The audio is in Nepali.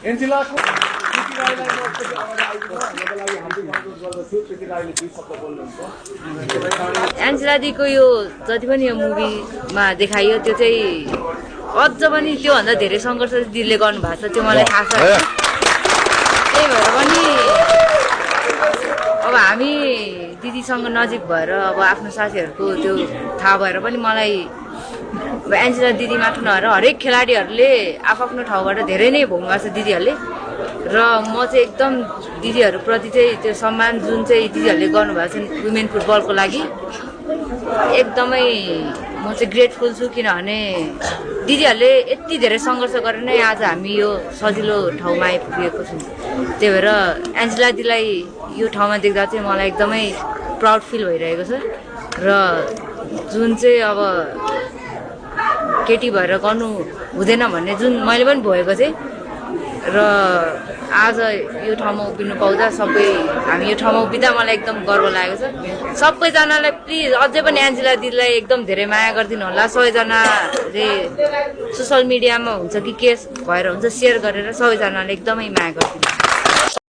एन्जिलाको कृति राईलाई म एकचोटि अगाडि आइपुग्नु यसको लागि हामी अनुरोध गर्दछु कृति राईले 2 शब्द बोल्नुहुन्छ। एन्जेला दीको यो जति पनि यो मुभीमा देखाइयो त्यो चाहिँ अझ पनि त्योभन्दा धेरै सङ्घर्ष दिदीले गर्नुभएको छ, त्यो मलाई थाहा छ। त्यही भएर पनि अब हामी दिदीसँग नजिक भएर अब आफ्नो साथीहरूको त्यो थाहा भएर पनि मलाई एन्जेला दिदी मात्र नभएर हरेक खेलाडीहरूले आफ्नो ठाउँबाट धेरै नै भोग्नु भएको छ दिदीहरूले, र म चाहिँ एकदम दिदीहरूप्रति चाहिँ त्यो सम्मान जुन चाहिँ दिदीहरूले गर्नुभएको छ वुमेन फुटबलको लागि एकदमै म चाहिँ ग्रेटफुल छु, किनभने दिदीहरूले यति धेरै सङ्घर्ष गरेर नै आज हामी यो सजिलो ठाउँमा आइपुगेको छौँ। त्यही भएर एन्जेला दिदीलाई यो ठाउँमा देख्दा चाहिँ मलाई एकदमै प्राउड फिल भइरहेको छ, र जुन चाहिँ अब केटी भएर गर्नु हुँदैन भन्ने जुन मैले पनि भोगेको थिएँ, र आज यो ठाउँमा उभिनु पाउँदा हामी यो ठाउँमा उभिँदा मलाई एकदम गर्व लागेको छ। सबैजनालाई प्लिज अझै पनि एन्जेला दिदीलाई एकदम धेरै माया गरिदिनु होला। सबैजनाले सोसल मिडियामा हुन्छ कि के भएर हुन्छ सेयर गरेर सबैजनाले एकदमै माया गरिदिनु।